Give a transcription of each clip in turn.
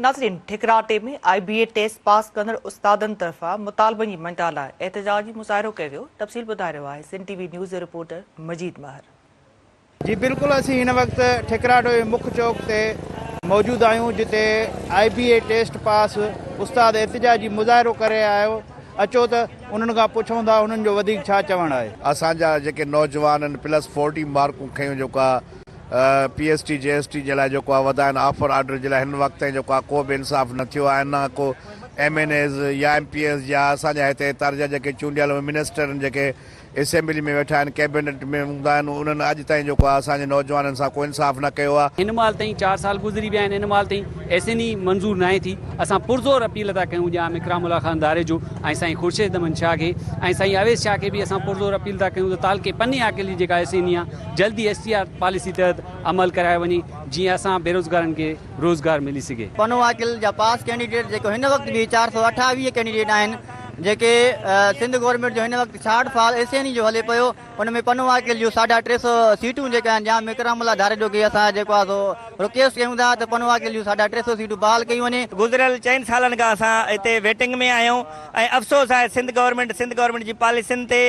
ناظرين ٺڪراٽي ۾ آء بي A test pass ڪندڙ استادن طرفان مطالبن جي مڃتا لاء احتجاجي مظاهرو ڪيو ويو، تفصيل ٻڌائي رهيو آهي سنڌ ٽي وي نيوز جو رپورٽر مجيد مهر. جي بلڪل اسين هن وقت ٺڪراٽو جي مک چوڪ تي موجود آهيون جتي آء بي اي ٽيسٽ پاس استاد احتجاجي مظاهرو ڪري رهيا آهيو اچو ته انهن کان پڇون ٿا انهن جو وڌيڪ ڇا چوڻ آهي. اسان جا جيڪي نوجوان آهن پلس فورٽي مارڪون کنيون جيڪو آهي P S T J S T جي لاء جيڪو آهي وڌاين آفر آرڊر جي لاء هن وقت تائين جيڪو آهي ڪو به انصاف نه ٿيو آهي نه ڪو ايم اين ايز يا ايم پي ايز يا اسان جا هتي تر جا جيڪي چونڊيل منسٽر آهن جيڪي اسيمبلي ۾ ويٺا آهن ڪيبنٽ ۾ هوندا آهن انهن اڄ تائين جيڪو آهي اسان جي نوجوانن سان ڪو انصاف نه ڪيو آهي. هن مهل تائين چار سال گذري ويا آهن ان مهل تائين ايس اين اي منظور ناهي ٿي اسان پرزور اپيل ٿا ڪيون ڄام اڪرام الله خان ڌاريجو ۽ سائين خورشيد احمد شاهه کي ۽ سائين اويس شاهه کي به اسان پرزور اپيل ٿا ڪيون ته تعلقي پني عاقل جي جيڪا ايس اين اي آهي جلدي ايس ٽي آر پاليسي تحت عمل ڪرايو وڃي جيئن اسان بيروزگارن کي روزگار ملي سگهي. پنوعاقل جا پاس ڪينڊيڊيٽ جيڪو هن وقت به 428 ڪينڊيڊيٽ آهن جيڪي سنڌ گورنمينٽ جو هن وقت short fall S N A جو هلي پيو ان ۾ پنوعاقل جون ساڍا ٽي سو سيٽون جيڪي آهن ڄام اڪرام الله ڌاريجو کي اسان جيڪو آهي سو رڪيسٽ ڪيون ٿا ته پنوعاقل جون ساڍا ٽي سو سيٽون بحال ڪيون وڃي. گذريل چئن سالن کان اسان هتي ويٽنگ ۾ آهيون ۽ افسوس آهي سنڌ گورنمينٽ سنڌ گورنمينٽ جي پاليسين تي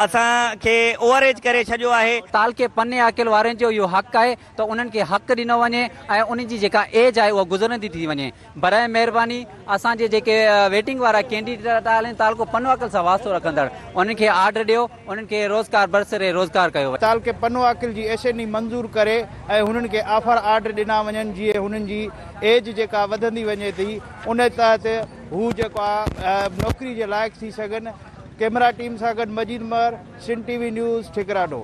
اسان کي اوور ايج ڪري ڇڏيو آهي. تعلقي پني عاقل وارن جو اهو حق آهي ته انهن کي حق ڏنو وڃي ۽ انهن جي جيڪا ايج آهي اها گذرندي ٿي وڃي. براء مهرباني اسان جي جيڪي ويٽنگ وارا ڪينڊيڊيٽ آهن تعلقو پنو عاقل سان واسطو رکندڙ انهن کي آرڊر ڏيو انهن کي روزگار برسر روزگار ڪيو وڃي. تعلقي پنو عاقل جي ايس اين اي منظور ڪري ۽ هنن کي آفر آرڊر ڏنا وڃن جيئن هنن جي ايج جيڪا وڌندي وڃي ٿي ان تحت هو جيڪو آهي نوڪري جي لائق ٿي سگهن. ڪئميرا ٽيم سان گڏ Majeed Mehar, Sindh T V news, Thikarato.